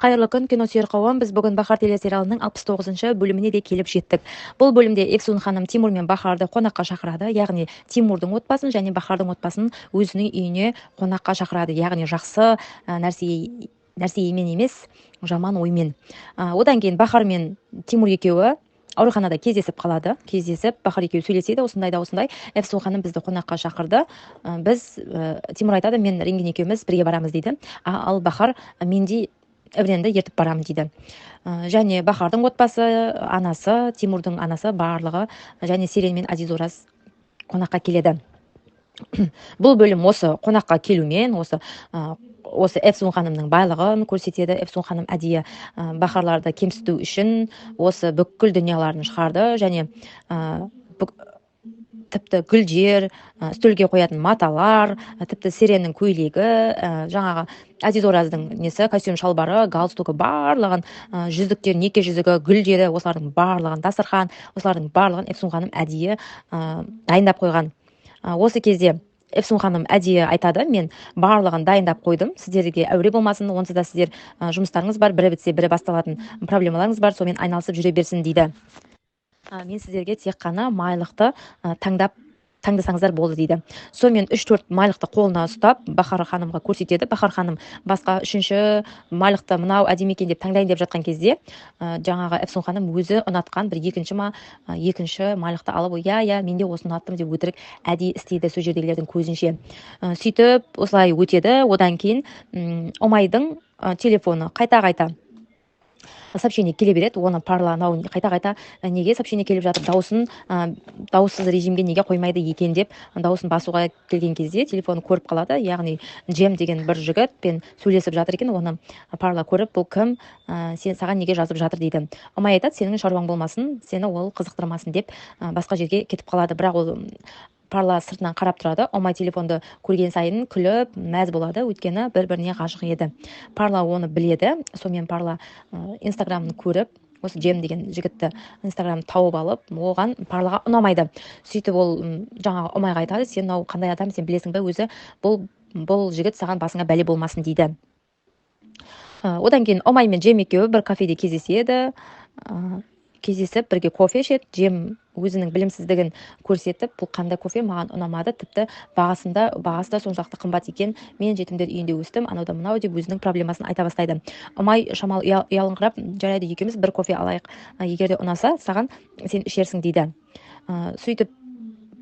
Қайырлы күн, киносүйер қауым! Біз бүгін «Бахар» телесериалының 69-шы бөліміне де келіп жеттік. Бұл бөлімде Эфсун ханым Тимур мен Бахарды қонаққа шақырады, яғни Тимурдың отбасын және Бахардың отбасын өзінің үйіне қонаққа шақырады, яғни жақсы нәрсемен емес, жаман оймен. Одан кейін Бахар мен Тимур екеуі ауруханада кездесіп қалады. Кездесіп, Бахар екеуі сөйлеседі: осындай да осындай, Эфсун ханым бізді қонаққа шақырды. Біз, Тимур айтады, мен Ренген екеуміз бірге барамыз дейді, ал Бахар мен де Эвренді ертіп барамын дейді. Және Бахардың отбасы, анасы, Тимурдың анасы, барлығы және Серен мен Азиз Ораз қонаққа келеді. Бұл бөлім осы қонаққа келумен, осы Эфсун ханымның байлығын көрсетеді. Эфсун ханым әдейі Бахарларды кемсіту үшін осы бүкіл дүнияларын шығарды және тіпті гүлдер, үстелге қоятын маталар, тіпті Сереннің көйлегі, жаңағы Әзиз Ораздың несі, костюм шалбары, галстугі, барлығын, жүзіктер, неке жүзігі, гүлдері, осылардың барлығын, дастархан, осылардың барлығын Эфсун ханым әдейі дайындап қойған. Осы кезде Эфсун ханым әдейі айтады: мен барлығын дайындап қойдым, сіздерге әуре болмасын, онсыз да сіздер жұмыстарыңыз бар, бірі бітсе, бірі басталатын проблемаларыңыз бар, сонымен айналысып жүре берсін дейді. Мен сіздерге тек қана майлықты таңдап таңдасаңыздар болды дейді. Сонымен үш төрт майлықты қолына ұстап, Бахар ханымға көрсетеді. Бахар ханым басқа үшінші майлықты, мынау әдемі екен деп таңдайын деп жатқан кезде, жаңағы Эфсун ханым өзі ұнатқан бір екінші ма, екінші майлықты алып, иә, иә, мен де осыны ұнаттым деп өтірік әдейі істейді сол жердегілердің көзінше. Сөйтіп осылай өтеді. Одан кейін Ұмайдың телефоны қайта қайта сообщение келе береді. Оны Парла анау қайта қайта неге сообщение келіп жатыр, дауысын дауыссыз режимге неге қоймайды екен деп, дауысын басуға келген кезде телефонын көріп қалады, яғни Джем деген бір жігітпен сөйлесіп жатыр екен. Оны Парла көріп, бұл кім, сен саған неге жазып жатыр дейді. Ұмай айтады, сенің шаруаң болмасын, сені ол қызықтырмасын деп, басқа жерге кетіп қалады. Бірақ ол Парла сыртынан қарап тұрады. Ұмай телефонды көрген сайын күліп мәз болады, өйткені бір біріне ғашық еді. Парла оны біледі. Сонымен Парла Инстаграмын көріп, осы Джем деген жігітті Инстаграм тауып алып, оған, Парлаға ұнамайды. Сөйтіп ол жаңағы Ұмайға айтады: сен мынау қандай адам, сен білесің бе өзі, бұл жігіт саған басыңа бәле болмасын дейді. Одан кейін Ұмай мен Джем екеуі бір кафеде кездеседі. Кездесіп, бірге кофе ішеді. Джем өзінің білімсіздігін көрсетіп, бұл қандай кофе, маған ұнамады, тіпті бағасы да соншалықты қымбат екен, мен жетімдер үйінде өстім, анау да мынау деп өзінің проблемасын айта бастайды. Ұмай шамалы ұялыңқырап, жарайды, екеуміз бір кофе алайық, егер де ұнаса саған, сен ішерсің дейді. Сөйтіп,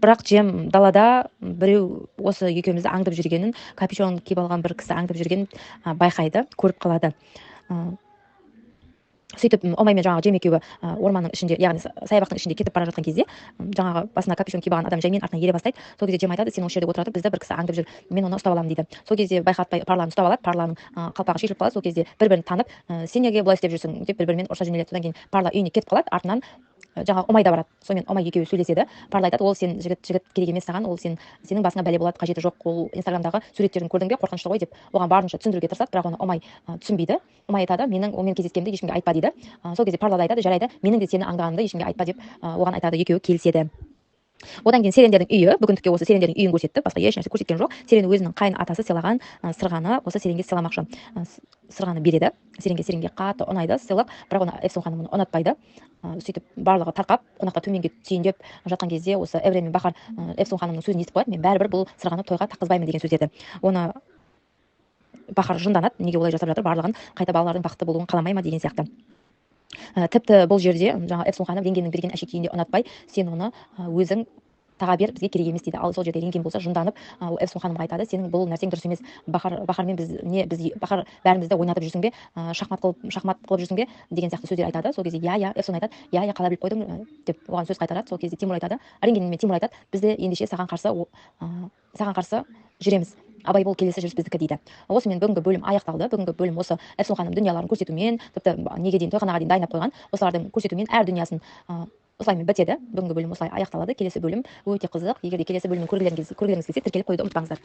бірақ Джем далада біреу осы екеумізді аңдып жүргенін, капюшон киіп алған бір кісі аңдып жүргенін байқайды, көріп қалады. Сөйтіп Омай мен жаңағы Джем екеуі орманның ішінде, яғни саябақтың ішінде кетіп бара жатқан кезде, жаңағы басына капюшон киіп алған адам жаймен артынан ере бастайды. Сол кезде Джем айтады: сен осы жерде отыра тұр, бізді бір кісі аңдып жүр, мен оны ұстап аламын дейді. Сол кезде байқатпай Парланы ұстап алады, Парланың қалпағы шешіліп қалады. Сол кезде бір бірін танып, сен неге бұлай істеп жүрсің деп, бір бірімен ұрыса жөнеледі. Содан кейін Парла үйіне кетіп қалады, артынан жаңағы Ұмай да барады. Сонымен Ұмай екеуі сөйлеседі. Парла айтады: ол сен жігіт керек емес саған, ол сенің басыңа бәле болады, қажеті жоқ, ол Инстаграмдағы суреттерін көрдің бе, қорқынышты ғой деп, оған барынша түсіндіруге тырысады. Бірақ оны Ұмай түсінбейді. Ұмай айтады: менің онымен кездескенімді ешкімге айтпа дейді. Сол кезде Парла да айтады: жарайды, менің де сені аңдығанымды ешкімге айтпа деп, оған айтады. Екеуі келіседі. Одан кейін Серендердің үйі, бүгіндікке осы Серендердің үйін көрсетті, басқа еш нәрсе көрсеткен жоқ. Серен өзінің қайын атасы сыйлаған сырғаны осы Серенге сыйламақшы. Сырғаны береді Серенге. Серенге қатты ұнайды сыйлық, бірақ оны Эфсун ханым оны ұнатпайды. Сөйтіп барлығы тарқап, қонақтар төменге түйіндеп жатқан кезде, осы Эврен мен Бахар Эфсун ханымның сөзін естіп қояды: мен бәрібір бұл сырғаны тойға таққызбаймын деген сөздерді. Оны Бахар жынданады, неге олай жасап жатыр, барлығын қайта балалардың бақытты болуын қаламай ма деген сияқты. Тіпті бұл жерде жаңа Эфсун ханым Ренгеннің берген әшекейін де ұнатпай, сен оны өзің таға бер, бізге керек емес дейді. Ал сол жерде Ренген болса, жынданып, Эфсун ханымға айтады: сенің бұл нәрсең дұрыс емес, Бахармен біз не, біз Бахар бәрімізді ойнатып жүрсің бе, шахмат қылып жүрсің бе деген сияқты сөздер айтады. Сол кезде иә, иә, Эфсун айтады: иә, иә, қалай біліп қойдың деп оған сөз қайтарады. Сол кезде Тимур айтады, Ренген мен Тимур айтады: біз де ендеше саған қарсы жүреміз, абай бол, келесі жүріс біздікі дейді. Осымен бүгінгі бөлім аяқталды. Бүгінгі бөлім осы Эфсун ханым дүнияларын көрсетумен, тіпті неге дейін, тойханаға дейін дайындап қойған, осылардың көрсетумен әр дүниясын, осылаймен бітеді. Бүгінгі бөлім осылай аяқталады. Келесі бөлім өте қызық. Егер де келесі бөлімін көргілеріңіз келсе, тіркеліп қоюды ұмытпаңыздар.